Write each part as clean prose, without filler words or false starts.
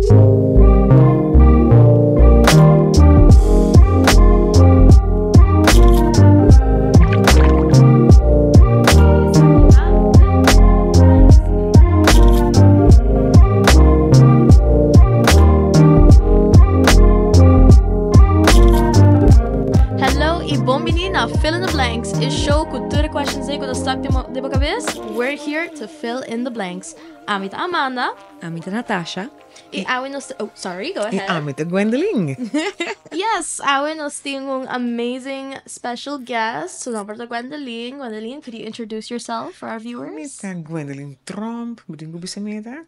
Hello y bon bini na Fill in the Blanks, e show cu tur e questions ey cu ta stuck den bo cabes, we're here to fill in the blanks. Ami ta Amanda. Ami ta Natasha. Y awe nos oh sorry go Y ahead. ami ta Gwendolyn. Yes, awe nos tin un amazing special guest, su nomber ta Gwendolyn. Gwendolyn, could you introduce yourself for our Mi viewers? ta Gwendolyn Tromp, mi tin ku bisa mi edad?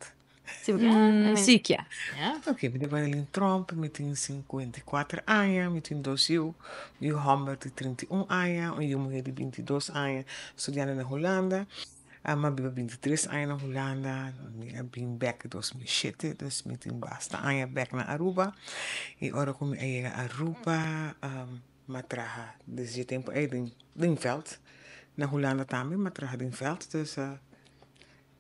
Si bo ke, I mean. Si kia. Yeah. Ok, mi ta Gwendolyn Tromp, mi tin 54 aña, mi tin dos yu, un yu hòmber di 31 aña, un yu muhé di 22 aña, studiando na Hulanda. Mi a biba 23 aña na Hulanda, mi a bin bek 2007, dus mi tin basta aña bek na Aruba. Y ora cu mi a yega Aruba, mi a traha desde e tempo ey den den veld, na Hulanda tambe mi a traha den veld, dus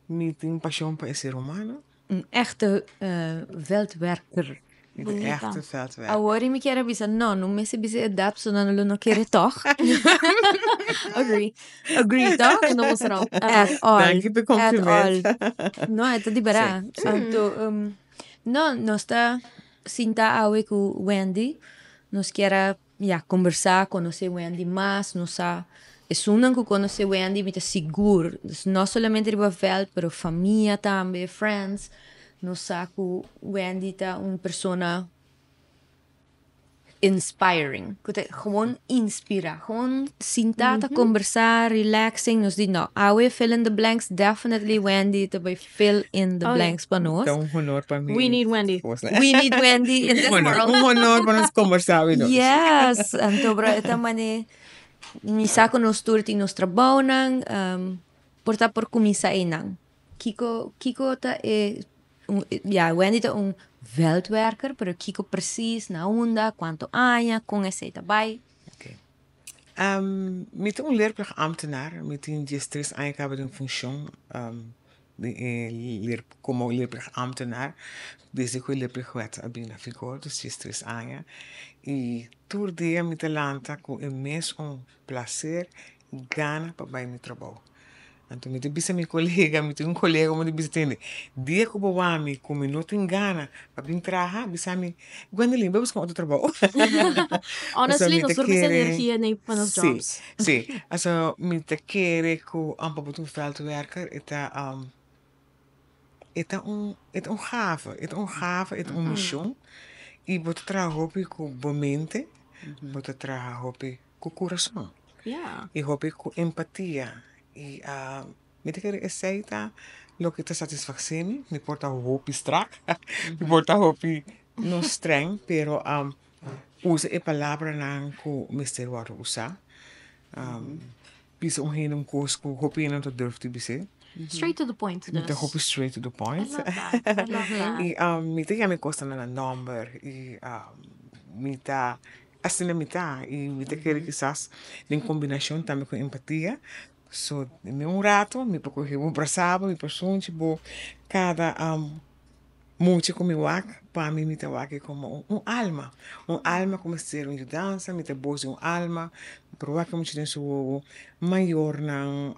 mi tin pasion pa e ser humano. Un echte veldwerker. Mi ta echte veldwerker. Awor mi kier a bisa no, no mester bisa edad pasobra nan lo no kere tog. Agree. Agree tog? No mester al. At all. Danki pa e compliment. At all. No, e ta di bera. Anto, no, nos ta sinta awe ku Wendy. Nos kier a ya kombersá, konosé Wendy mas. Nos sa esunnan ku konosé Wendy mi ta sigur, no solamente riba vèlt pero famia tambe, friends. Nos sa ku Wendy ta un persona inspiring, ku ta gewoon inspira, gewoon sinta ta kombersá, relaxing. Nos di no, awe fill in the blanks, definitely Wendy ta bai fill in the blanks pa nos. Ta un honor pa mi. We need Wendy. We need Wendy in this world. Un honor pa nos kombersá awe nos. Yes, anto bro e ta mane mi sa ku nos tur tin nos trabounan, por ta por kuminsá einan. Kiko kiko ta e ya Wendy ta un veldwerker pero kiko precies na unda kuantu aña kon esei ta bai. Oké mi ta un leerplichtambtenaar mi tin diestres aña kaba den funshon den e leer komo leerplichtambtenaar desde ku e leerplichtwet a bin na vigor dus diestres aña i tur dia mi ta lanta ku e mes un placer gana pa bai mi trabou. Anto mi ta bisa mi kolega, mi tin un kolega mi ta bisa tende, dia ku bo wak mi ku mi no tin gana pa bin traha, bisa mi, Gwendolyn bai buska un otro trabou. Honestly, nos tur mester energia nei pa nos jobs. Si, si. Aso mi ta kere ku pa bo ta un veldwerker e ta e ta un e ta un gave, e ta un gave, e ta un mishon i bo ta traha hopi ku bo mente, bo ta traha hopi ku kurason i hopi ku empatia i mi ta kere esei ta loke ta satisfasé mi, mi por ta hopi strak, mi por ta hopi no streng pero usa e palabranan ku mester wòrdu usá, bisa un hende un kos ku hopi hende no ta durf di bis'é. Straight to the point Mi ta dus. hopi straight to the point. I love that, I love that. I mi ta yama e kosnan na nan nòmber i mi ta Asina mi ta y mi ta kere kisas den combinacion tambe cu empatia. So den un rato mi por coge bo brasa bo, mi por sunchi bo cada mucha cu mi wak pa mi mi ta wak e como un alma, un alma cu mester un yudansa, mi ta bos di un alma, mi por wak e mucha den su wowo, mayornan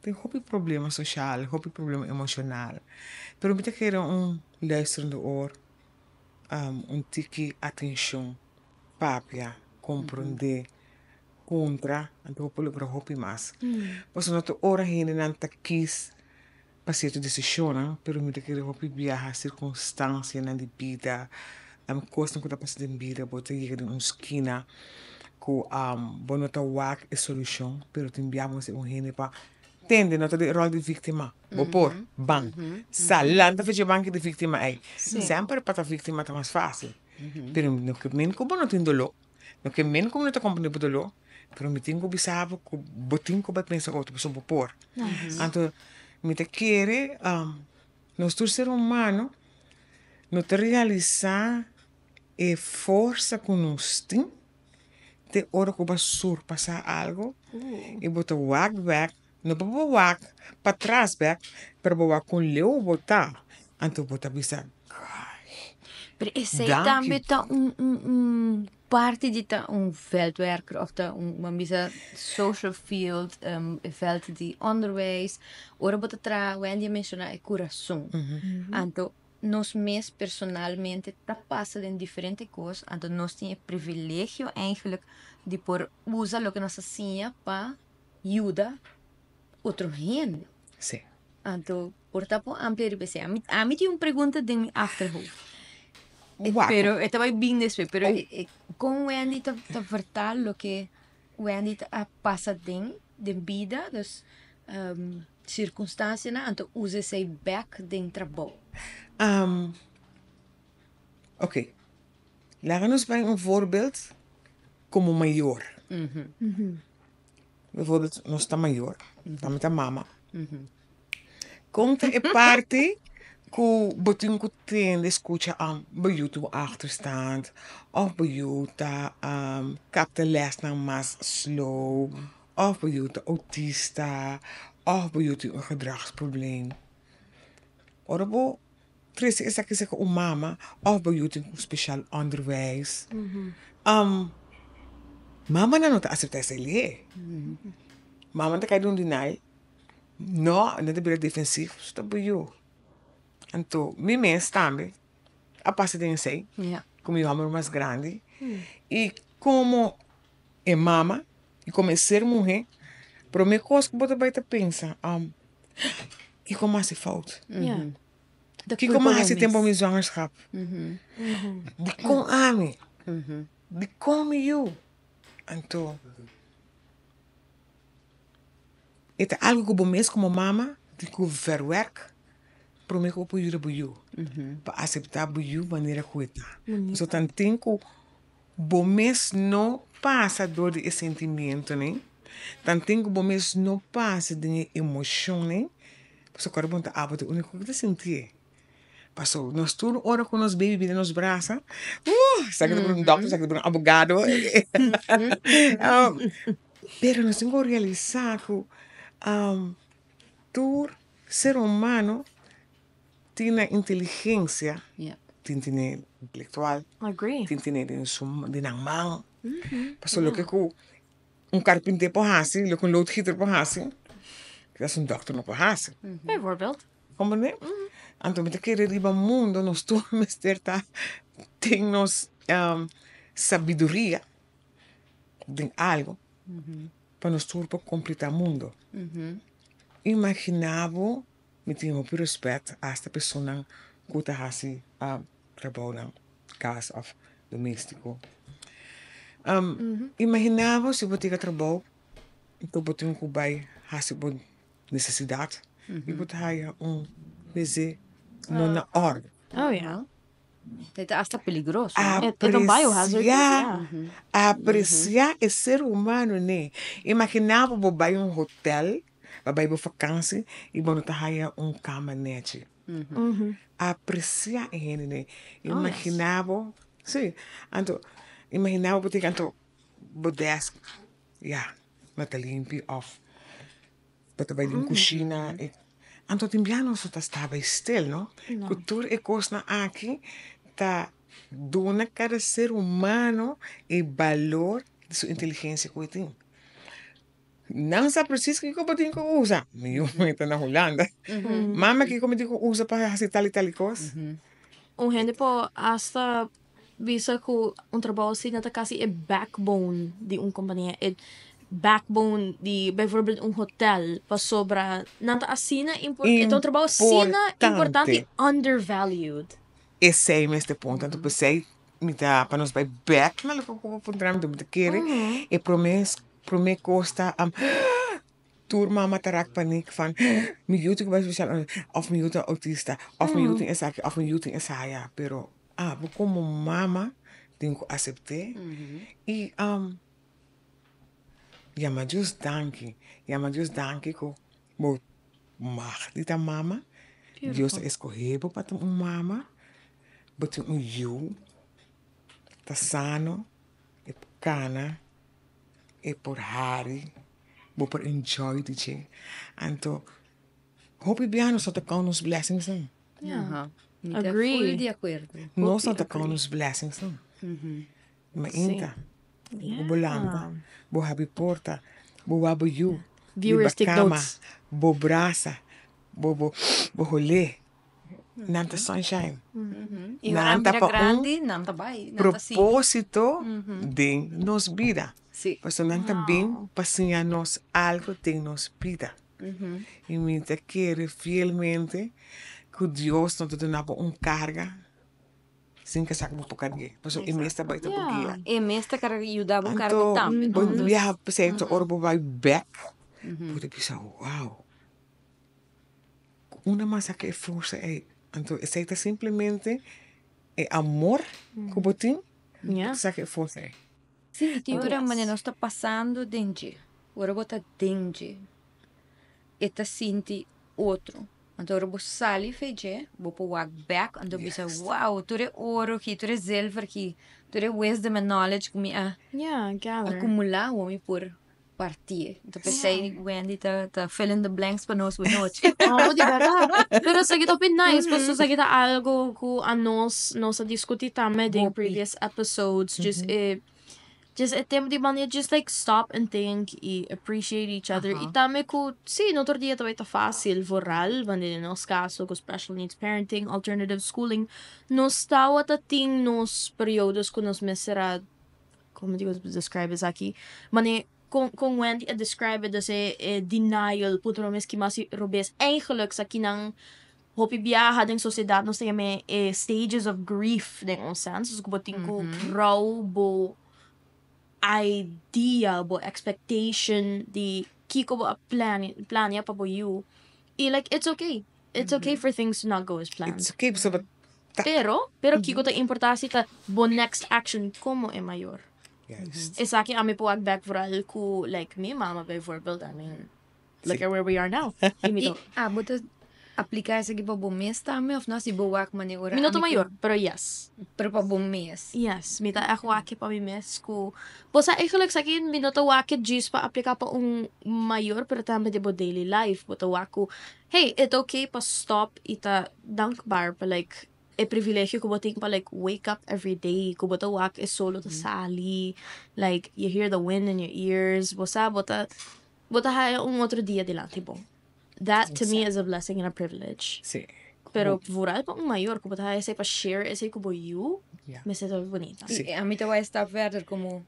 tin hopi problema social, hopi problema emocional, pero mi ta kere un luisterende oor. Un tiki atenshon, papia, komprondé, puntra, anto bo por logra hopi mas. Pasobra no tur ora hendenan ta kis pa sierto desishonnan, pero mi ta kere hopi biaha sirkunstansianan di bida, kosnan ku ta pasa den bida, bo ta yega den un skina ku bo no ta wak e solushon, pero tin biaha bo mester un hende pa tende, no ta den e ròl di víktima. Bo por ban sa lanta fecha banki di víktima ei. Semper pa ta víktima ta mas fásil. Pero no ke men ku bo no tin doló, no ke men ku bo no ta komprendé bo doló, pero mi tin ku bisa bo ku bo tin ku bai pensa otro pasobra bo por. Anto mi ta kere nos tur ser humano no ta realisá e forsa ku nos tin te ora ku bo a surpasá algo i bo ta wak bèk. No pa bo wak patras bek, pero bo wak kon leu bo ta. Anto bo ta bisa, Gosh! Pero esei Danki. tambe ta un un un parti di ta un veldwerker of ta un bo bisa social field, e veld di onderwijs. Ora bo ta traha, Wendy a menciona e curason. Anto nos mes personalmente ta pasa den diferente cos, anto nos tin e privilegio eigenlijk di por usa loke nos a siña pa yuda otro hende. Sí. Anto por ta por amplia riba esei. Ami, ami tin un pregunta den mi achterhoofd. Wak. Pero e ta bai bin despues. Pero kon Wendy ta, ta vertaal loke Wendy ta a pasa den, den bida, dus circunstancianan, anto usa esei bek den trabou. Oké. Laga nos bai un voorbeeld komo mayor. Bijvoorbeeld, nos ta mayor, mami ta mama. Kon ta e parti ku bo tin ku tende skucha bo yu tin un achterstand òf bo yu ta kapta lèsnan mas slow òf bo yu ta outista òf bo yu tin un gedragsprobleem. Ora bo trese esaki serka un mama òf bo yu tin un speshal ònderwijs, mamanan no ta aseptá esei lihé. Mama ta kai den un denial, no, nan ta bira defensief, su ta bo yu. Anto mi mes tambe a pasa den esei ku mi hòmber mas grandi i komo e mama i komo e ser muhé, promé kos ku bo ta bai ta pensa, Kiko mi hasi fout? Kiko mi hasi tempu mi zwangerschap? Dikon ami? Dikon mi yu? Anto, e ta algu ku bo mes komo mama tin ku verwerk promé ku bo por yuda bo yu pa aseptá bo yu manera ku e ta. Pasobra tanten ku Bo mes no pasa dor di e sentimientonan, tanten ku bo mes no pasa den e emoshonnan, pasobra kòrda bo no ta abo ta e úniko ku ta sintié. Pasobra nos tur ora ku nos baby bini na nos brasa, uh! Esaki ta por un dòkter, esaki ta por un abogado. Pero nos tin ku realisá ku tur ser humano Tin nan inteligencia, tin tene intelectual, tin tene den su den nan man. Pasobra loke ku un karpinter por hasi, loke un loodgieter por hasi, kisas un dòkter no por hasi. Bijvoorbeeld. Komprende? Anto mi ta kere riba mundo nos tur mester ta tin nos sabiduria den algo pa nos tur por completa mundo. Imagina bo. Mi tin hopi respet hasta personan ku ta hasi trabounan kas òf domestiko. Imaginá bo si bo tin trabou anto bo tin ku bai hasi bo nesesidat i bo ta haya un wc no na òrdu. E ta hasta peligroso. Apresiá, apresiá e ser humano ne. Imaginá bo bo bai un hotel, bo bai bo vakansi i bo no ta haya un kama nechi. Apresiá e hende ne. Imaginá bo, si, anto imaginá bo bo tin anto bo desk ya no ta limpi òf Bo ta bai den kushina e anto tin bia nos no ta sta bai stil no ku tur e kosnan aki ta duna kada ser humano e balor di su inteligensia ku e tin. Nan sa presis kiko bo tin ku usa mi yu mi ta na Hulanda mama kiko mi tin ku usa pa hasi tal i tal i kos. Un hende por hasta bisa ku un trabou asina ta kasi e backbone di un kompania, e backbone di bijvoorbeeld un hotel, pasobra nan ta asina impor- e ta un trabou asina importante i undervalued. Esei mester punto, anto p'esei mi ta pa nos bai bek na loke ku bo puntra mi, mi ta kere e prome prome kos ta tur mama ta rak panik van mi yu tin ku bai spesial òf mi yu ta outista òf mi yu tin esaki òf mi yu tin esaya, pero Abo komo mama tin ku asept'é i yama Dios danki, yama Dios danki ku bo mag di ta mama, Dios a eskohé bo pa ta un mama, bo tin un yu ta sano, e por kana, e por hari, bo por enjoy di dje, anto hopi bia nos no ta count nos blessings nan. Mi ta Agree. full di akuerdo. Nos no ta count nos blessings no. Mainta, bo lanta, bo habri porta, bo wak bo yu, Viewers riba take kama, notes. bo brasa, bo bo bo holé. Nan ta sunshine. I ora Nan ta bira pa un grandi, nan ta bai, nan ta sigui. propósito den nos bida. Sí. Pasobra nan ta bin pa siña nos algo den nos bida. I mi ta kere fielmente ku Dios no ta duna bo un karga sin ke sa ku bo por karg'é. Pasobra e mes ta bai ta bo guia. E mes ta karga yuda bo karga Anto tambe. bo biaha p'esei anto ora bo bai bèk bo ta bisa wow unda mas a ke e forsa ei. Anto esei ta simplemente e amor ku bo tin ku ta saka e forsa ei. Sí, i tin ora manera nos ta pasando den dje, ora bo ta den dje, e ta sinti otro. Anto ora bo sali fe dje, bo por wak bek, anto bisa, wow, tur e oro aki, tur e zilver aki, tur e wisdom and knowledge ku mi a akumulá, awor mi por partié. Anto p'esei Wendy ta ta fill in the blanks pa nos bunochi. Oh, di bèrdat. Pero esaki ta hopi nice, pasobra esaki ta algo ku anos nos a diskutí tambe den previous episodes, just e just e tempu di manera just like stop and think i appreciate each other i tambe ku si no tur dia ta bai ta fásil vooral wanneer den nos kaso ku special needs parenting, alternative schooling, nos tawata tin nos periodos ku nos mester a Como digo describe esaki? Mane con con Wendy a describe dus e e denial punto no mes ki mas robes. Eigenlijk esakinan hopi biaha den sociedad nos ta yama e stages of grief den un sense. Dus ku bo tin ku rou bo idea, bo expectation di kiko bo a plan plania pa bo yu. I like it's okay. It's okay for things to not go as planned. It's okay pasobra ta. Pero, pero kiko ta importa si ta bo next action como e mayor. Juist. Esaki ami por wak bek vooral ku like mi mama bijvoorbeeld, I mean, look at where we are now. I mi I ta. abo ta aplica esaki pa bo mes tambe of no? Si bo wak manera ora Mi no ta ami ku. mayor, pero yes. Pero pa bo mes. Yes, mi ta echt wak pa mi mes ku bo sa eigenlijk esaki mi no ta wak djis pa aplica pa un mayor pero tambe den bo daily life bo ta wak ku hey e ta okay pa stop y ta dankbaar pa like e privilegio ku bo tin pa like wake up every day ku bo ta wak e solo ta sali like you hear the wind in your ears bo sa bo ta bo ta haya un otro dia dilanti bo that to me is a blessing and a privilege. Sí. Pero vooral pa un mayor ku bo ta haya esei pa share esei ku bo yu mester ta bunita. Sí. I ami ta wak stap verder komo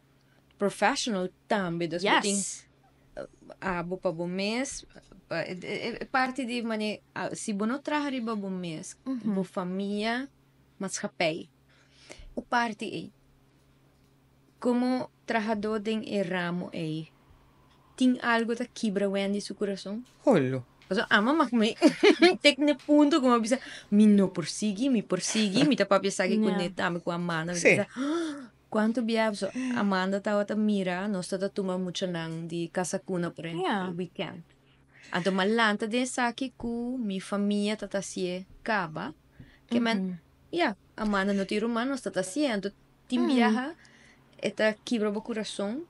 professional tambe dus bo tin abo pa bo mes e parti di mane si bo no traha riba bo mes bo famia maatschappij e parti ei komo trahadó den e ramo ei tin algo ta kibra Wendy su kurason? Holo. Pasobra ama mak mi tek na e punto ku mi a bisa mi no por sigui mi por sigui mi ta papia esaki kuné tambe ku Amanda mi ta bisa Cuanto bia so Amanda tabata mira nos ta ta tuma muchanan di Casa Cuna por e weekend. Anto m'a lanta den esaki cu mi famia ta ta hacié caba. Ke men, ya, Amanda no tin ruman, nos ta ta hacié. Anto tin biaha e ta kibra bo curason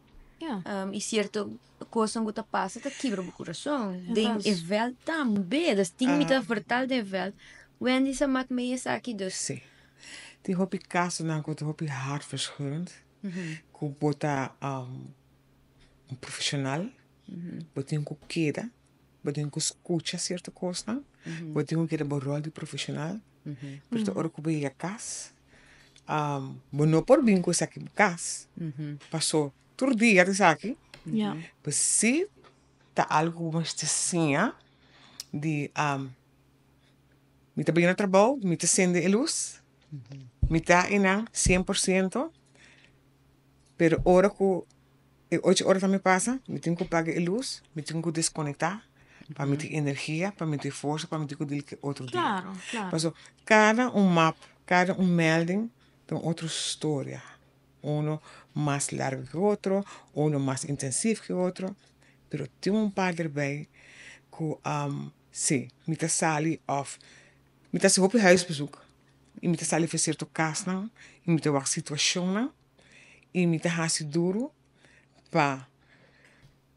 y cierto cosnan cu ta pasa ta kibra bo curason. Den e veld tambe. Dus tin mi ta vertal den e veld. Wendy sa mak mee esaki dus. Sí. Tin hopi kasonan ku ta hopi hartverscheurend, ku bo ta un profeshonal, bo tin ku keda, bo tin ku skucha sierto kosnan, bo tin ku keda bo ròl di profeshonal, pero ta ora ku bo yega kas, bo no por bin ku esaki bo kas, paso tur dia ta esaki, pues si ta algu ku bo mester siña di. Mi ta bini na trabou, mi ta sende e lus, mi ta einan sien por siento, pero ora ku e ocho ora tambe pasa, mi tin ku paga e lus, mi tin ku deskonektá pa mi tin energia, pa mi tin forsa, pa mi tin ku dil ku e otro dia. Pasobra kada un map, kada un melding ta un otro storia, uno mas largu ke otro, uno mas intensief ke otro, pero tin un par derbei ku. Sí, mi ta sali òf mi ta hasi hopi huisbezoek i mi ta sali for sierto kasnan i mi ta wak situashonnan i mi ta hasi duru pa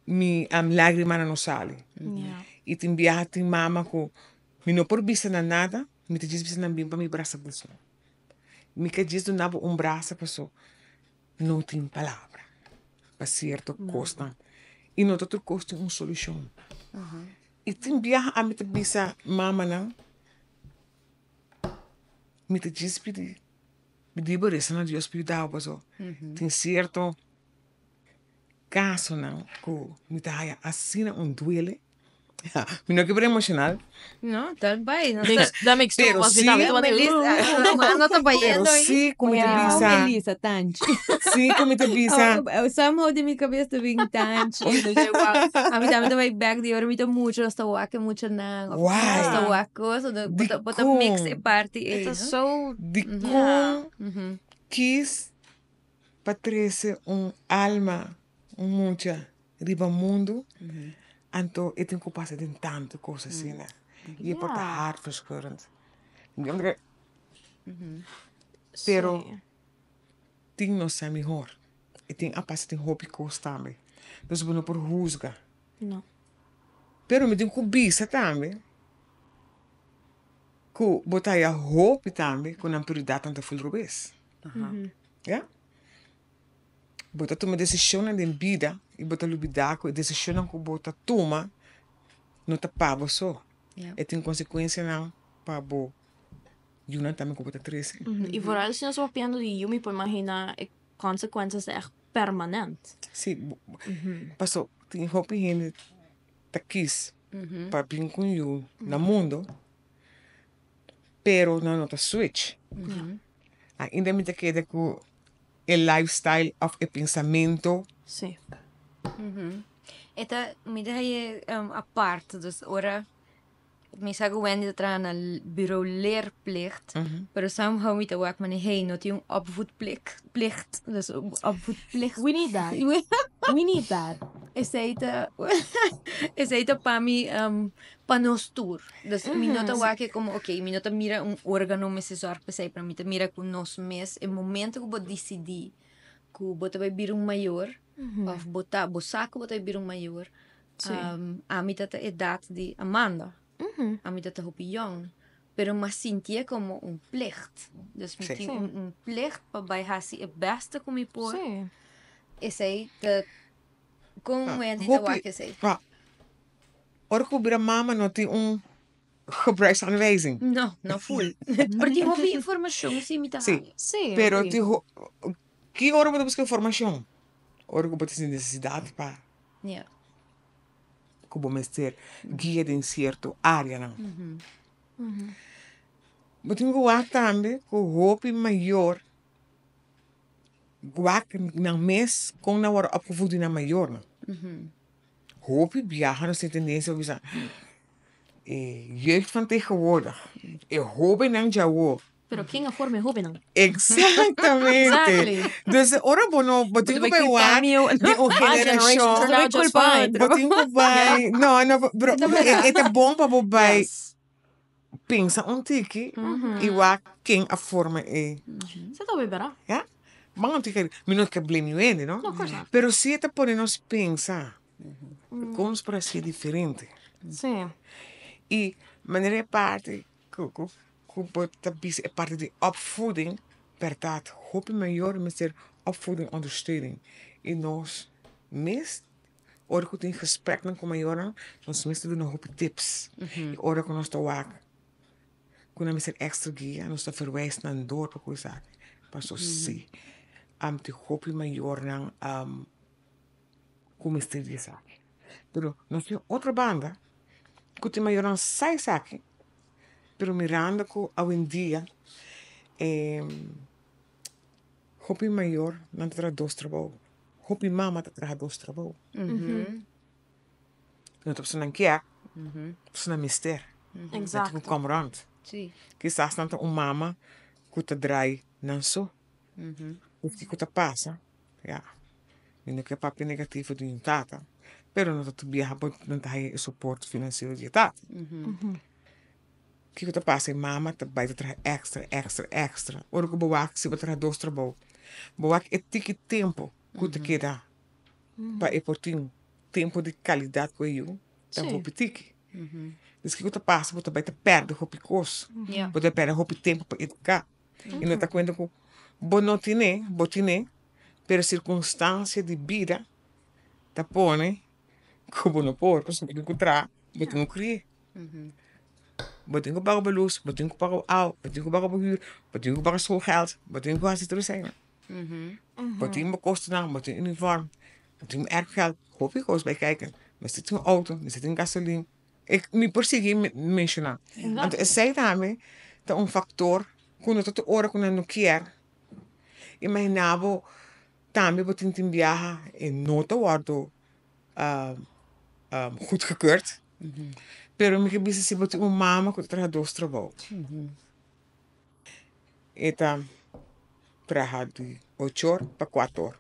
mi lagrimanan no sali. I tin biaha tin mama ku mi no por bisa nan nada. Mi ta djis bisa nan bin pa mi brasa boso. Mi ka djis duna bo un brasa paso no tin palabra pa sierto kosnan i no ta tur kos tin un solushon. I tin biaha ami ta bisa mamanan mi ta djis pidi pidi bo resa na Dios pa yuda bo paso tin sierto kasonan ku mi ta haya asina un duele. Mi no ke por emocional. No, tal bai. No That makes two Pero of us. sí. Melissa, no ta Pero bayendo ahí. sí ku mi ta bisa. Melissa, tanchi. Sí ku mi ta bisa. Oh, somehow di mi cabeza ta bin tanchi. A mi tambe ta bai back di ora mi ta mucho, nos ta wak e muchanan. Of Why? Nos ta wak cos, o bo ta mix e parti ei, It's no? so Dikon kis pa trese un alma, un mucha riba mundu, anto e tin ku pasa den tantu kos asina. I e por ta hartverscheurend. Pero tin nos sa mihor. E tin a pasa den hopi kos tambe. Dus bo no por husga. Pero mi tin ku bisa tambe ku bo ta haya hopi tambe ku nan prioridatnan ta ful robes. Ya. Bo ta tuma desishonnan den bida i bo ta lubidá ku e desishonnan ku bo ta tuma no ta pa bo so. E tin konsekuensianan pa bo yunan tambe ku bo ta trese. I vooral si nos papiando di yu mi por imaginá e konsekuensias ta ègt permanent. Sí, paso tin hopi hende ta kis pa bin ku un yu na mundo pero nan no ta switch. Ainda mi ta keda ku e lifestyle of e pensamento. Sí. E ta, mi ta haye apart, dus ora mi sa ku Wendy ta traha na bureau leerplicht, pero somehow mi ta wak mane hey no tin un opvoedplicht, plicht, dus opvoedplicht. We need that. We need that. Esei ta, esei ta pa mi pa nos tur. Dus mi no ta wak e como ok, mi no ta mira un organo mester zorg pa esei, pero mi ta mira ku nos mes e momento ku bo disidí ku bo ta bai bira un mayor of bo ta bo sa ku bo ta bai bira un mayor, ami ta ta edat di Amanda, ami ta ta hopi yòn, pero mi a sintié komo un plicht. Dus mi tin un plicht pa bai hasi e bèste ku mi por. Esei ta kon Wendy ta wak esei? Ora ku bira mama no tin un gebruiksaanwijzing. No, no ful. Pero tin hopi informashon si mi ta Sí. Sí. Pero tin ho ki ora bo ta buska informashon? Ora ku bo ta sinti nesesidat pa Ja. ku bo mester guia den sierto areanan. Bo tin ku wak tambe ku hopi mayor wak nan mes kon nan wòrdu opgevoed di nan mayornan. Hopi biaha nos tin tendensia pa bisa e jeugd van tegenwoordig, e hobennan djawo. Pero ken a forma e hobennan? Exactamente. Dus ora bo no, bo tin ku bai wak di un generashon. Bo tin ku bai, no, no, pero e ta bon pa bo bai pensa un tiki i wak ken a forma e. Sa ta bera. Ya. Ban un tiki, mi no ke blame yu hende, no? No, of course not. Pero si e ta pone nos pensa kon nos por hasi diferente. Sí. I manera e parti ku ku ku bo ta bisa e parti di opvoeding, bèrdat hopi mayor mester opvoeding ondersteuning i nos mes Ora ku tin gespreknan ku mayornan, nos mester duna hopi tips. I ora ku nos ta wak ku nan mester èkstra guia, nos ta verwijs nan dor pa ku esaki. Paso si, tin hopi mayornan ku mester di esaki. Pero nos tin otro banda ku tin mayornan sa esaki, pero mirando ku awendia hopi mayor nan ta traha dos trabou. Hopi mama ta traha dos trabou. No ta pasobra nan kier, pasobra nan mester. Nan tin ku kom rond. Kisas nan ta un mama ku ta drai nan so. Of kiko ta pasa, ya, mi no ke papia negativo di un tata, pero no ta tur biaha bo nan ta haya e soporte finansiero di e tata. Kiko ta pasa e mama ta bai ta traha extra, extra, extra. Ora ku bo wak si bo traha dos trabou, bo wak e tiki tempu ku ta keda pa e por tin tempu di kalidat ku e yu ta hopi tiki. Dus kiko ta pasa? Bo ta bai ta pèrdè hopi kos. Bo ta pèrdè hopi tempu pa eduká. I no ta kuenta ku bo no tine, bo tine, pero sirkunstansia di bida ta pone ku bo no por, pasobra bo tin ku traha, bo tin ku kria. Bo tin ku paga bo lus, bo tin ku paga bo awa, bo tin ku paga bo hür, bo tin ku paga schoolgeld, bo tin ku hasi tur esei. Bo tin bo kostonan, bo tin uniform, bo tin erfgeld, hopi kos bai kijken. Mester tin auto, mester tin gasolin. Ik mi por sigui menshoná. Anto esei tambe ta un faktor ku no ta tur ora ku nan no kier. Imaginá bo tambe bo tin tin biaha e no ta wòrdu goedgekeurd. Pero mi ke bisa si bo tin un mama ku ta traha dos trabou. E ta traha di ocho or pa kuater or.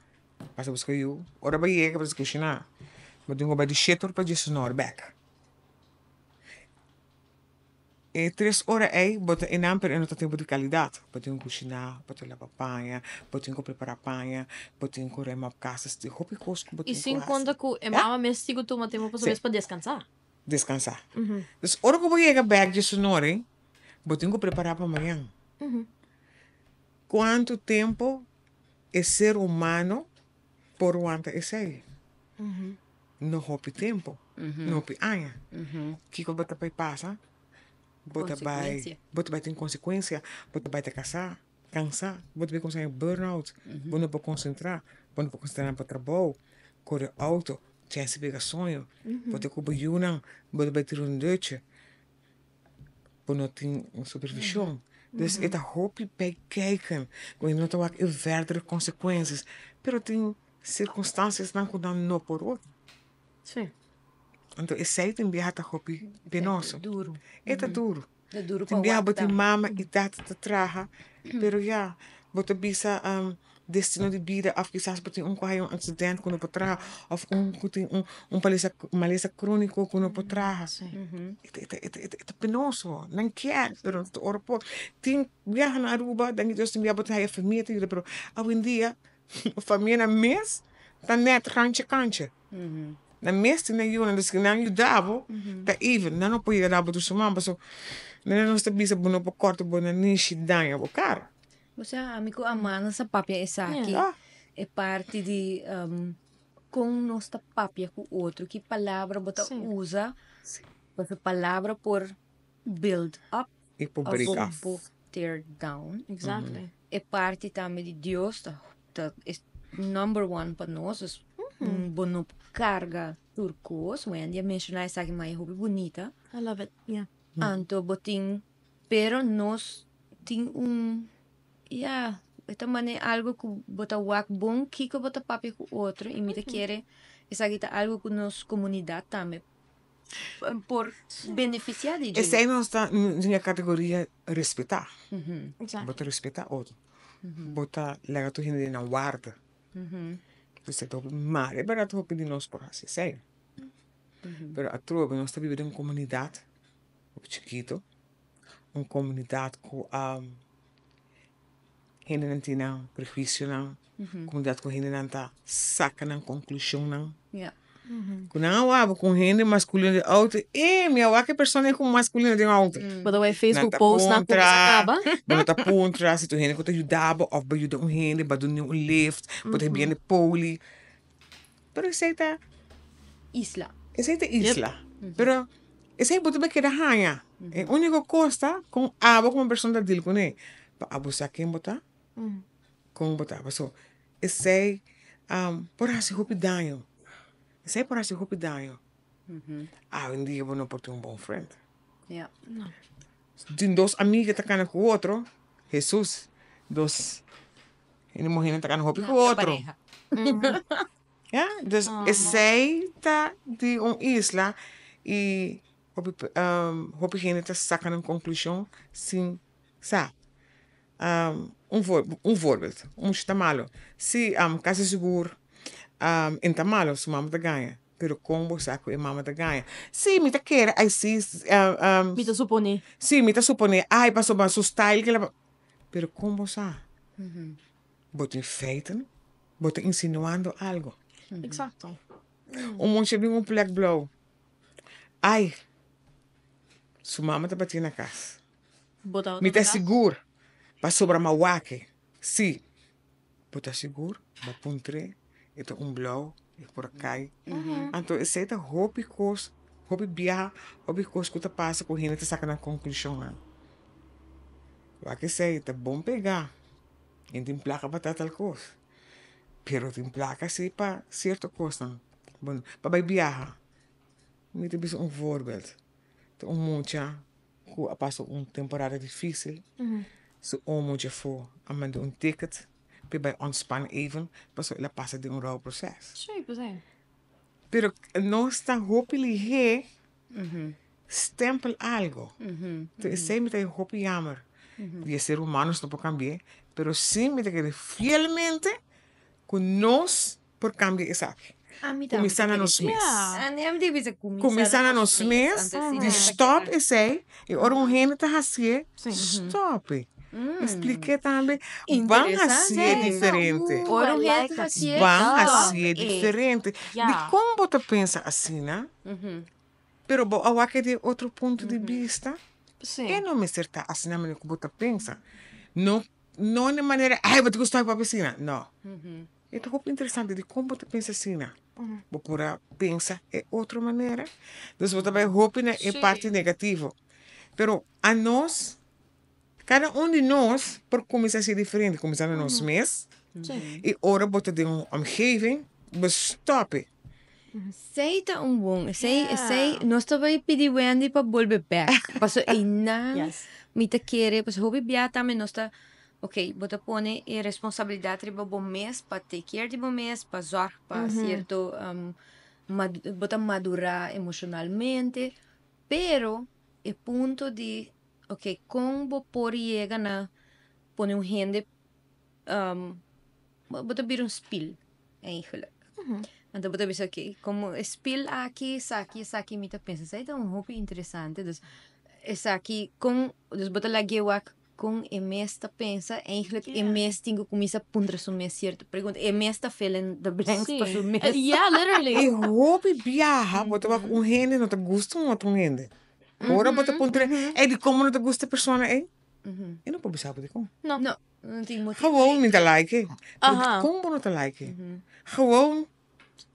Pasa buska yu. Ora bo yega bo ta kushiná. Bo tin ku bai di shete or pa diesunor bèk. E tres ora ei bo ta einan pero e no ta tempu di kalidat. Bo tin ku kushiná, bo tin ku laba paña, bo tin ku prepará paña, bo tin ku rema kasa. Tin hopi kos ku bo I tin ku sin hasi. konta ku e mama mes tin ku tuma tempu pa su mes pa deskansá. Deskansá. Dus ora ku bo yega bèk diesunor ei. Bo tin ku prepará pa mañan. Kuantu tempu e ser humano por wanta esei? No hopi tempu, no hopi aña. Kiko bo ta bai pasa? Bo ta bai, bo ta bai tin konsekuensia, bo ta bai ta kasá, kansá, bo ta bai kuminsá haña burnout, bo no por konsentrá, bo no por konsentrá na bo trabou, kore outo, chèns di pega soño, bo ta ku bo yunan, bo ta bai tira un dutje. Bo no tin un supervision. Dus e ta hopi bij kijken. Ku no ta wak e verdere consecuencias. Pero tin circunstanciasnan ku nan no por wak. Sí. Anto esei tin biaha ta hopi penoso. Duru. E ta duru. Ta duru pa Tin biaha bo wak tin tambe. mama i tata ta traha. Pero ya, bo ta bisa destino di bida of kisas bo tin un ku haya un accident ku no por traha of un ku tin un un palesa malesa kroniko ku no por traha. E ta e ta e ta e ta penoso. Nan kier pero no ta ora por. Tin biaha na Aruba den Dios tin biaha bo ta haya famia ta yuda pero awendia famianan mes ta net ranchi kanchi. Nan mes tin nan yunan dus nan yuda bo ta even nan no por yuda bo tur su man pasobra nos ta bisa bo no por kòrta bo nanishi daña bo kara. Bo sa ami ku Amanda sa papia esaki, e parti di kon nos ta papia ku otro, ki palabra bo ta usa, pasobra palabra por build up I por of break off. por tear down. Exactly. E parti tambe di Dios ta ta es number one pa nos, dus bo no por karga tur kos, Wendy a menshoná esaki maya hopi bunita. I love it, yeah. Anto bo tin Pero nos tin un, ya, e ta manera algo ku bo ta wak bon kiko bo ta papia ku otro i mi ta kere esaki ta algo ku nos komunidat tambe por benefisiá di dje. Esei nos ta den e kategoria respetá. Bo ta respetá otro. Bo ta laga tur hende den nan warda. Esei ta hopi mal. E bèrdat hopi di nos por hasi esei. Pero atrobe nos ta biba den un komunidat. Hopi chikito, un komunidat ku hendenan tin nan prehuisionan, komunidat ku hendenan ta saka nan konklushonnan. Ku nan a wak ku un hende maskulino den outo, e mi a wak e persona ei ku maskulino den outo. Bo ta wak e Facebook post nan ku a kaba. Bo no ta puntra si ta un hende ku ta yuda bo òf bo yuda un hende, bo a duna un lift, bo ta hib'é na poli. Pero esei ta. Isla. Esei ta isla. Pero esei bo ta bay keda haña. E úniko kos ta kon abo komo persona ta deal kuné. Pa abo sa ken bo ta, kon bo ta. Pasobra esei por hasi hopi daño. Esei por hasi hopi daño. Awendia bo no por tin un bon friend. Tin dos amiga ta kana ku otro, Hesus, dos hende muhé ta kana hopi ku otro. Ya, dus esei ta di un isla i hopi hopi hende ta saka nan konklushon sin sa. Un voor un voorbeeld, un mucha ta malo, si kasi sigur e ta malo su mama ta gaña, pero kon bo sa ku e mama ta gaña? Si mi ta kere ai si Mi ta suponé. Si mi ta suponé, ai pasobra su style kila, pero kon bo sa? Bo tin feiten, bo ta insinuando algo. Exacto. Un mucha bin un plek blou. Ai. Su mama tabatin na kas. Bo tabata Mi na ta kas? sigur pasobra mi a wak e. Sí. Bo ta sigur? Bo a puntr'é. E ta un blou, e por a kai. Anto esei ta hopi kos, hopi biaha, hopi kos ku ta pasa ku hende ta saka nan konklushonnan. Wak esei ta bon pegá. E tin plaka pa tal tal kos. Pero tin plaka si pa sierto kosnan. Bueno, pa bai biaha. Mi ta bisa un voorbeeld. Ta un mucha ku a pasa un temporada difísil. Su omo djafó a manda un ticket p'e bai ontspan even pasobra el a pasa den un rouwproces. Sí, pues ei. Pero nos ta hopi lihé stempel algo. Entonces esei mi ta hopi jammer. Di e ser humano nos no por cambi'é, pero sí mi ta kere fielmente ku nos por cambia esaki. Cuminsa na nos mes. Cuminsa na nos mes di stop esey y ora un hende ta hacié stop e. Expliké tambe ban hacié diferente. Ban hacié diferente. Dicon bo ta pensa asina? Pero bo a wak di otro punto di bista? E no mester ta asina manera cu bo ta pensa. No no na manera ay bo ta gusta papia asina no. E ta hopi interesante dikon bo ta pensa asina. Bo por a pensa e otro manera. Dus bo ta bai hopi na e parti negativo. Pero anos, kada un di nos por kuminsá hasi diferente. Kuminsá na nos mes. I ora bo ta den un omgeving, bo stòp e. Esei ta un bon, esei, esei, nos ta bai pidi Wendy pa bolbe bek. Paso einan mi ta kere, paso hopi bia tambe nos ta Ok, bo ta pone e responsabilidat riba bo mes pa take care di bo mes, pa zorg pa cierto bo ta madura emocionalmente, pero e punto di ok con bo por yega na pone un hende bo ta bira un spiel eigenlijk. Anto bo ta bisa ok como e spiel aki esaki esaki mi ta pensa esei ta un hopi interesante dus esaki con dus bo ta lag'e wak Kon e mes ta pensa, eigenlijk e mes tin ku kuminsá puntra su mes sierto pregunta. E mes ta fill in the blanks pa su mes. Yeah, literally. E hopi biaha bo ta wak un hende no ta gusta un otro hende. Ora bo ta puntra ey dikon bo no ta gusta e persona ey? E no por bisa bo dikon. No. No, no tin motibu. Gewoon mi ta like e. Pero dikon bo no ta like e? Gewoon.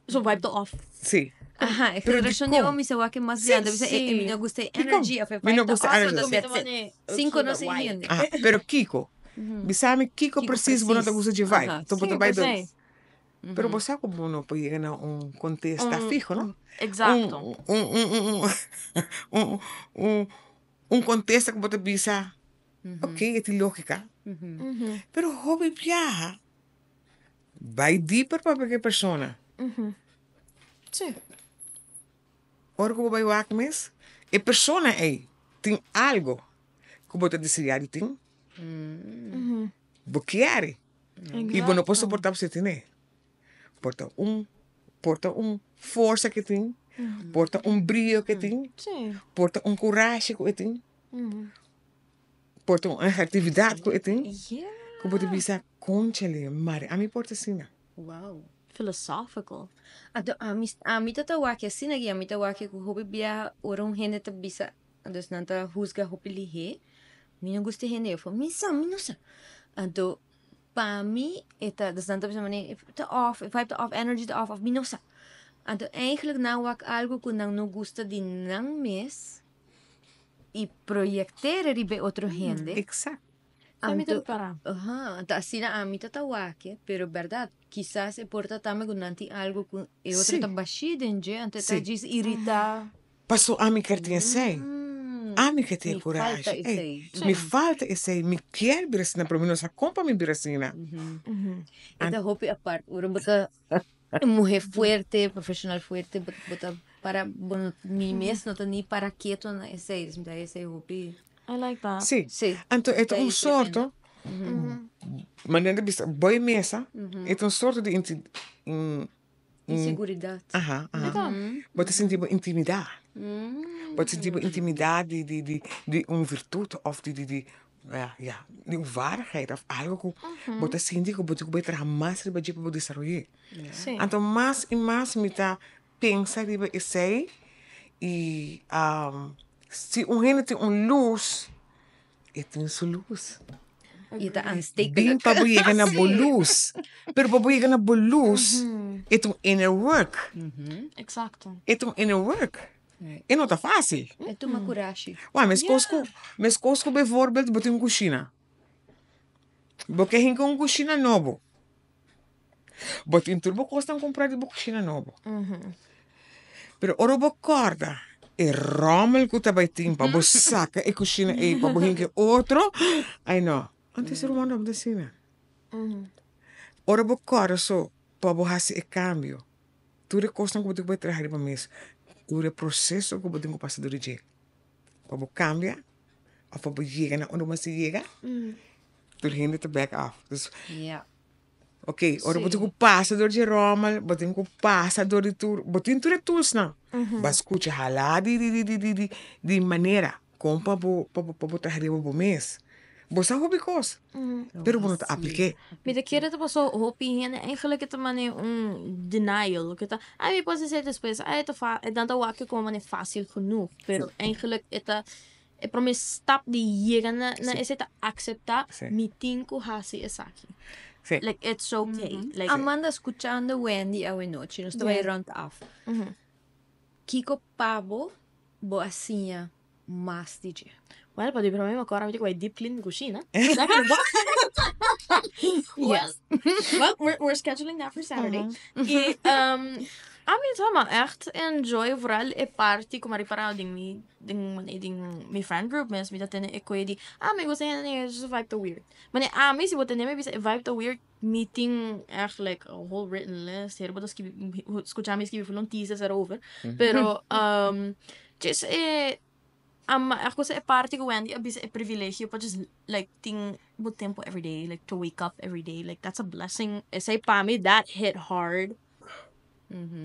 Su vibe ta off. Sí. Aha, e Pero generashon di dikon? awo mi sa wak e mas grandi, mi sa e mi no gusta e energy of e Mi no vibe ta gusta off, energy. that's it. Sin konosé hende. Aha, pero kiko? Bisa mi kiko precies bo no ta gusta dje vibe. Aha. Enton bo ta Sí, bai precies. door. Pero bo sa ku bo no por yega na un kontesta fiho, no? Exacto. Un kontesta ku bo ta bisa, ok, e tin lógika. Pero hopi biaha Bai dieper papia ku e persona. Sí. Ora ku bo bai wak mes, e persona ei tin algo ku bo ta deseá di tin, bo kier i bo no por soportá pa si tene. Por ta un, por ta un forsa ke tin, por ta un brio ke tin, por ta un kurashi ku e tin. Por ta un asertividat ku e tin ku bo ta bisa, Kónchale, mari ami por ta asina. Wow. Philosophical. Anto ami, ami ta ta wak asina aki, ami ta wak ku hopi biaha ora un hende ta bisa, dus nan ta husga hopi lihé, mi no gusta e hende ei, mi sa, mi no sa. Anto pa mi e ta, dus nan ta bisa manera ta off, e vibe ta off, energy ta off, of mi no sa. Anto eigenlijk nan wak algu ku nan no gusta di nan mes. i proyecteren riba e otro hende. Exacto. Ami ta para. Aha, anto asina ami ta ta wak, pero berdad, kisas e por ta tambe ku nan tin algo ku e otro ta bashí den dje, anto e ta djis irita. Paso ami kier tin esei. Ami kier tin e kurashi. Mi falta esei. Mi falta esei, mi kier bira asina, pero mi no sa kon pa mi bira asina. E ta hopi apart, ora bo ta Muher fuerte, profesional fuerte, bo bo ta para, bo no, mi mes no ta ni para keto na esei, dus mi ta esei hopi. I like that. Sí. Sí. Anto e ta Ta un tremendo. sorto, manera di bisa, boi mesa, e ta un sorto di inti, in, Inseguridad. aha, aha. Bo ta sinti bo intimidá. Bo ta sinti bo intimidá di di di di un virtut òf di di di Ya, ya. Di un waardigheid of algo ku bo ta sinti ku bo tin ku bai traha mas riba dje pa bo desaroy'é. Sí. Anto mas i mas mi ta pensa riba esei i. Si un hende tin un lus, e tin su lus. E ta aanstekelijk. Bin pa bo yega na bo lus. Pero pa bo yega na bo lus, e ta un inner work. Exacto. E ta un inner work. E no ta fácil. E tuma kurashi. Wak, meskos ku, meskos ku bijvoorbeeld bo tin un kushina. Bo ke hinka un kushina nobo. Bo tin tur bo kosnan kumprá di bo kushina nobo. Pero ora bo kòrda e ròmel ku ta bai tin pa bo saka e kushina ei pa bo hinka e otro, ai no, antes e ruman no tabata asina. Ora bo kòrda so pa bo hasi e kambio, tur e kosnan ku bo tin ku bai traha riba mes, tur e proseso ku bo tin ku pasa dor di dje pa bo kambia òf pa bo yega na unda bo mester yega, tur hende ta back af. Dus Ok, ora bo tin ku pasa dor dje rommel, bo tin ku pasa dor di tur, bo tin tur e toolsnan. Bo a skucha hala di di di di di di manera kon pa bo pa bo pa bo traha riba bo mes. Bo sa hopi kos, pero bo no ta aplik'é. Mi ta kere ta paso hopi hende eigenlijk e ta mane un denial, ku ta, ai mi por hasi esei despues, ai ta fa, e nan ta wak komo mane fácil genoeg, pero eigenlijk e ta E prome stap di yega na na esei ta akseptá mi tin ku hasi esaki. Like it's okay. Like Amanda skuchando Wendy awenochi nos ta bai rond af. Kiko pa bo bo a siña mas di dje? Well pa di prome mi akòrda mi tin ku bai deep clean mi kushina. Yes. Well we're scheduling that for Saturday. I ami ta ma ègt enjoy vooral e parti ku mi a ripará den mi Den manera den mi friend group mes mi ta tene e koe di ah mi gusta hende den su vibe ta weird. Manera ami si bo tene mi bisa e vibe ta weird mi tin echt like a whole written list heri bo ta skibi skucha mi skibi full un thesis erover pero djis e ama echt gusta e parti ku Wendy a bisa e privilegio pa just like tin bo tempo everyday like to wake up everyday like that's a blessing esei pa mi that hit hard.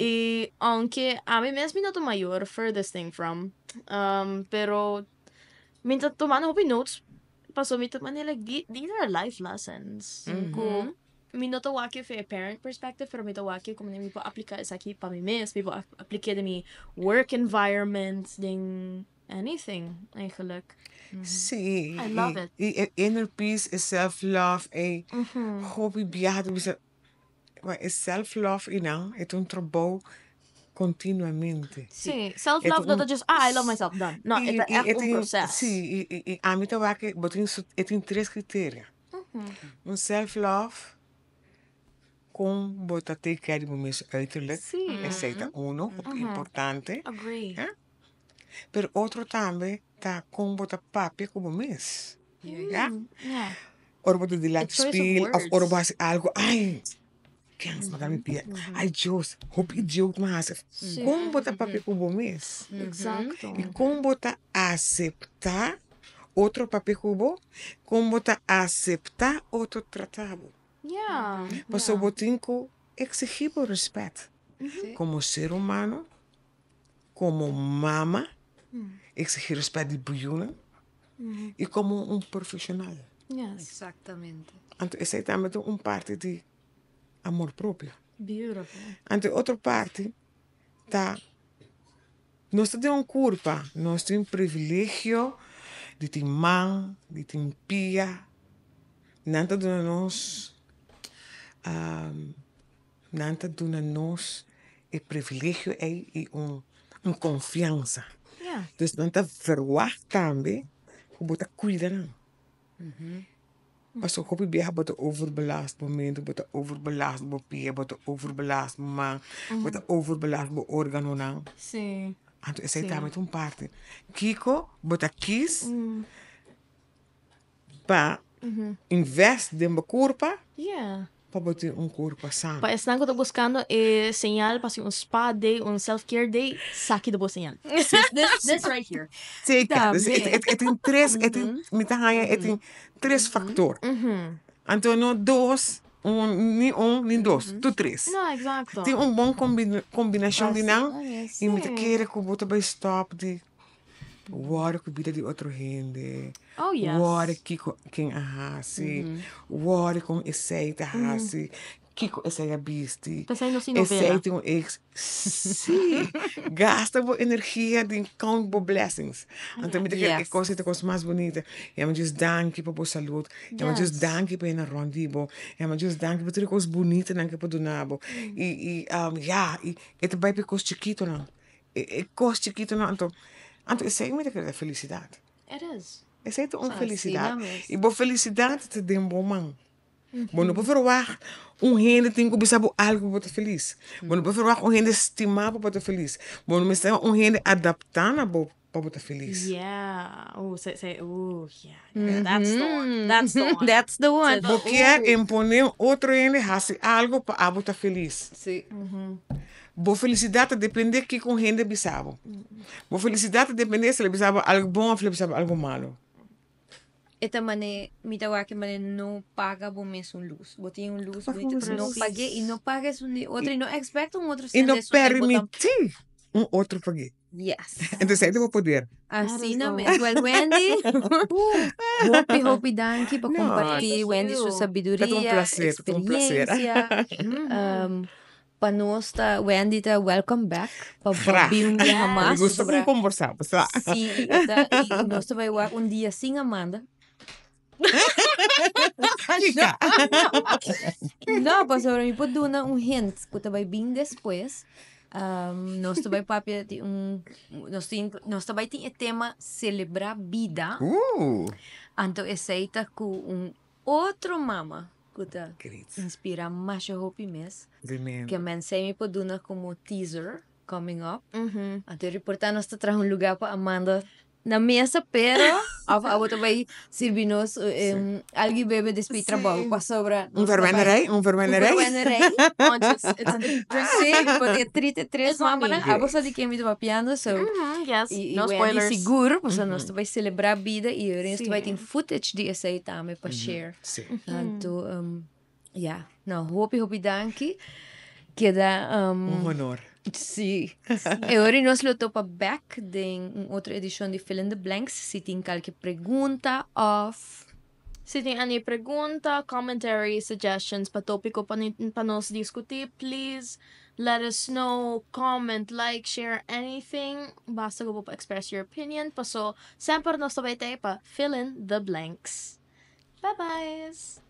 Y aunke ami mes mi no ta mayor furthest thing from, pero mi ta tumando hopi notes pasobra mi ta manera like these are life lessons ku mi no ta wak for e parent perspective pero mi ta wak komo mi por aplica esaki pa mi mes, mi por aplik'é den mi work environment, den anything eigenlijk. Sí, I love it. y e inner peace, e self love, e hopi biaha ta bisa Ma e self love i nan e ta un trabou continuamente. Sí, self love no ta just ah I love myself done. No, e ta echt un proces. Sí, i ami ta wak bo tin su e tin tres criteria. Un self love kon bo ta take care di bo mes uiterlijk, esei ta uno hopi importante. Agree. Pero otro tambe ta kon bo ta papia ku bo mes. Ya. Ora bo ta dilanti spiel of ora bo hasi algo, ai, kens mata mi pia, ai Dios, hopi idioot mi hasi. Kon bo ta papia ku bo mes? I kon bo ta aseptá otro papia ku bo? Kon bo ta aseptá otro trata bo? Pasobra bo tin ku eksigí bo rèspèt komo ser humano. Komo mama, exigí respet di bo yunan i komo un profeshonal. Exactamente. Anto esei tambe ta un parti di amor propio. Beautiful. Anto e otro parti ta nos ta den un kurpa, nos tin privilegio di tin man, di tin pia, nan ta duna nos. Nan ta duna nos e privilegio ei i un konfiansa. Dus nan ta verwagt tambe ku bo ta kuida nan. Pasobra hopi biaha bo ta overbelast bo mente, bo ta overbelast bo pia, bo ta overbelast bo man, bo ta overbelast bo organonan. Anto esei tambe ta un parti. Kiko bo ta kis pa invest den bo kurpa pa bo tin un kurpa sano. Pa esnan ku ta buskando e señal pa hasi un spa day, un self care day, saki ta bo señal. This right here. Zeker. Dus e tin tres, e tin, mi ta haña e tin tres faktor. Anto no dos, un, ni un ni dos, tur tres. No, exacto. Tin un bon kombinashon di nan i mi ta kere ku bo ta bai stòp di Wòrdu ku bida di otro hende. Oh yes. Wòrdu kiko ken a hasi. Wòrdu kon esei ta hasi. Kiko esei a bisti? P'esei no sin novela. Esei tin un ex. Sí. Gasta bo energia den count bo blessings. Anto mi ta kere e kos ei ta kos mas bunita. Yama Dios danki pa bo salud. Yama Dios danki pa hende rond di bo. Yama Dios danki pa tur e kos bunitanan ke por duna bo. I i ya, i e ta bai pa e kos chikitonan. E kos chikitonan anto anto esei mi ta kere ta felisidat. It is. Esei ta un felisidat. I bo felisidat ta den bo man. Bo no por verwagt un hende tin ku bisa bo algu pa bo ta felis. Bo no por verwagt un hende stima bo pa bo ta felis. Bo no mester un hende adaptá na bo pa bo ta felis. Yeah. Ooh, say, say, ooh, yeah. That's the one. That's the one. That's the one. Bo kier imponé un otro hende hasi algu pa abo ta felis. Sí. Bo felisidat ta dependé kiko un hende bisa bo. Bo felisidat ta dependé si el a bisa bo algu bon òf el a bisa bo algu malu. E ta mane, mi ta wak e mane no paga bo mes un lus. Bo tin un lus bunita, no pag'é i no paga esun di otro i no expect un otro I no sende esun di bo tam. permití un otro pag'é. Yes. Entonces ei ta bo poder. Asina mes. Well Wendy, hopi hopi danki pa No. comparti Wendy su Ta un sabiduria, placer, ta un placer. experiencia. Pa nos ta Wendy ta welcome back pa Graag. bin un biaha mas. Mi gusta pasobra con conversa, sa. Sí, i e ta i nos ta bai wak un dia sin Amanda. Kika. No, pasobra mi por duna un hint ku ta bai bin despues. Nos ta bai papia di un nos tin nos ta bai tin e tema selebrá bida. Anto esei ta ku un otro mama ku ta inspira masha hopi mes. Ke men sei mi por duna komo teaser coming up. Anto e reporta nos ta traha un luga pa Amanda na mesa pero of abo ta bai sirbi nos algu bebe despues di trabou pasobra Un verwennerij, un verwennerij. Un verwennerij. Si, porque 33 mamanan abo sa di ken mi ta papiando so Yes, no I Wendy spoilers. sigur pasobra nos ta bai celebra bida i nos ta bai tin footage di esei tambe pa share. Sí. Anto, ya, no, hopi, hopi danki. Keda, Un honor. Sí. E ora nos lo topa back den un otro edishon di Fill in the Blanks. Si tin kalke pregunta of. Si tin any pregunta, commentary, suggestions pa topico pa pa nos discuti, please let us know, comment, like, share, anything. Basta cu bo por express your opinion, paso semper nos ta bay t'ey pa fill in the blanks. Bye byes!